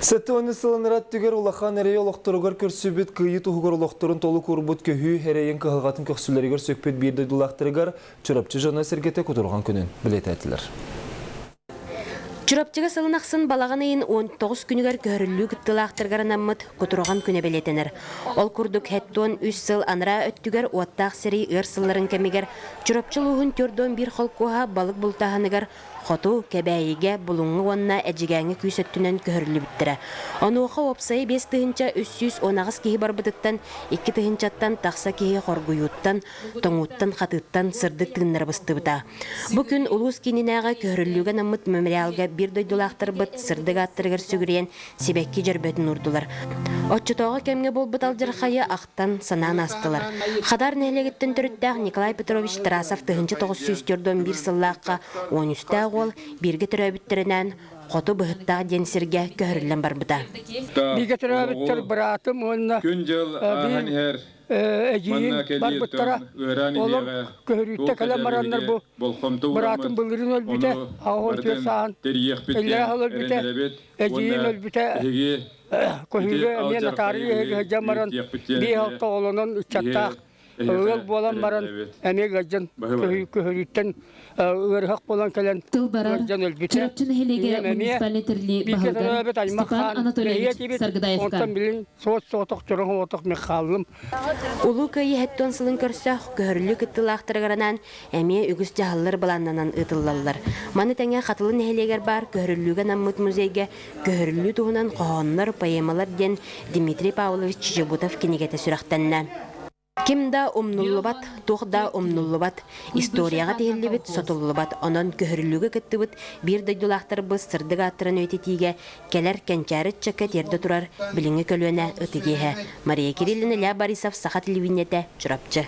Сэттэ сылын түгэр улахан эрэй олохторугар көрсүбүт кыайыы туһугар олохторун толук уурбут көһүү эрэйин кыһалҕатын көхсүлэригэр сөкпүт биир дойдулаахтарыгар Чурапчы дьоно-сэргэтэ кутурҕан күнүн бэлиэтээтилэр. Чурапчыга сылын ахсын балаҕан ыйын 19 күнүгэр көһөрүллүү кыттыылаахтарыгар анаммыт кутурҕан күнэ бэлиэтэнэр. Ол курдук хэттуон үс сыл анараа өттүгэр уоттаах сэрии ыар сылларын кэмигэр Чурапчы улууһун 41 холкуоһа балык бултааһыныгар Хоту, Кэбээйигэ, Булуҥҥа уонна Эдьигээҥҥэ күүс өттүнэн көһөрүллүбүттэрэ. Онуоха уопсайа 5318 киһи барбытыттан 2 тыһыынчаттан тахса киһи хоргуйууттан, тоҥууттан-хатыыттан сырдык тыыннара быстыбыта. Бу күн улуус киининээҕи көһөрүллүүгэ анаммыт мемориалга биир дойдулаахтарбыт сырдык ааттарыгар сүгүрүйэн сибэкки дьөрбөтүн уурдулар. Оччотооҕу кэмҥэ буолбут алдьархайы ахтан, санаан аастылар. Хадаар нэһилиэгиттэн төрүттээх Николай Петрович Тарасов 1941 сыллаахха уон үстээх уол бииргэ төрөөбүттэринээн Хоту Быһыттаах диэн сиргэ көһөрүллэн барбыта. Бииргэ төрөөбүттэр быраатым уонна Күн-дьыл ааһан иһэр эдьиийим барбыттара. Олор көһөрүүттэ кэлэн бараннар бу быраатым былырыын өлбүтэ, 84 сааһын иллэрэ сыл өлбүтэ, эдьиийим өлбүтэ, көһүүгэ эмиэ нотариус сылдьан баран биир алта оҕолонон ыччаттаах ыал буолан баран эмиэ ыалдьан көһөрүүттэн ыарыһах буолан кэлэн Тыл барар ыалдьан өлбүтэ. Чурапчы нэһилиэгэ Ийэм эмиэ муниципальнай тэрилии бииргэ баһылыгар төрөөбүт аймах Степан хаан Анатольевич бэһиэ Саргыдаевка. онтон билин суос-соҕотох чороҥ оҕотох мин хааллым. Улуу Кыайыы сэттэ уон сылын көрсө көһөрүллүү кыттыылаахтарыгар анаан эмиэ үгүс дьаһаллар былааннанан ыытыллаллар. Маны тэҥэ Хатылы нэһилиэгэр баар көһөрүллүүгэ анаммыт музейга көһөрүллүү туһунан хоһооннор, поэмалар диэн Дмитрий Павлович Чижебутов кинигэтэ сүрэхтэннэ. Ким да умнуллубат, туох да умнуллубат, историяҕа тиһиллибит, сотуллубат, онон көһөрүллүүгэ кыттыбыт биир дойдулаахтарбыт сырдык ааттарын үйэтитиигэ кэлэр кэнчээри ыччакка тиэрдэ турар билиҥҥи көлүөнэ ытык иэһэ. Мария Кириллина, Илья Борисов, Саха телевидениетэ, Чурапчы.